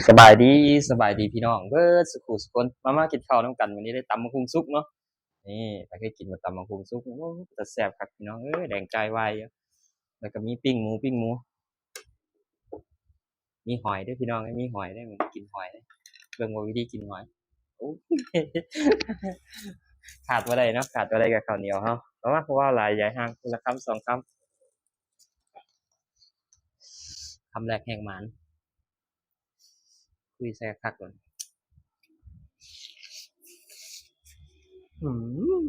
ສະບາຍດີ ສະບາຍດີພີ່ນ້ອງເບິດສຸຂູສຸຄົນ ມາ ມາກິນເຂົ້ານຳກັນ. ມື້ນີ້ໄດ້ຕຳບັກຫຸ່ງສຸກເນາະ. ນີ້ ໃຜເຄີຍກິນບໍ່ ຕຳບັກຫຸ່ງສຸກ? ໂອ້ ເປັນຕາແຊບຄັກພີ່ນ້ອງເອີຍ ແດງຈ່າຍວາຍຢູ່. ແລ້ວກໍມີປີ້ງໝູ ປີ້ງໝູ ມີຫອຍເດີ້ພີ່ນ້ອງເອີຍ ມີຫອຍເດີ້ ມື້ນີ້ກິນຫອຍເດີ້. ເບິ່ງວ່າວິທີກິນຫອຍ ໂອ້ ຂາດບໍ່ໄດ້ເນາະ ຂາດບໍ່ໄດ້ກັບເຂົ້າໜຽວເຮົາ. ເອົາມາ ບໍ່ເວົ້າຫຼາຍ ຢ່າໃຫ້ຫ່າງ ຄົນລະຄຳສອງຄຳ. ຄຳແລກແຮງໝານ ຄຸຍໃສ່ຄັກໆ ໂລດ. ອືມ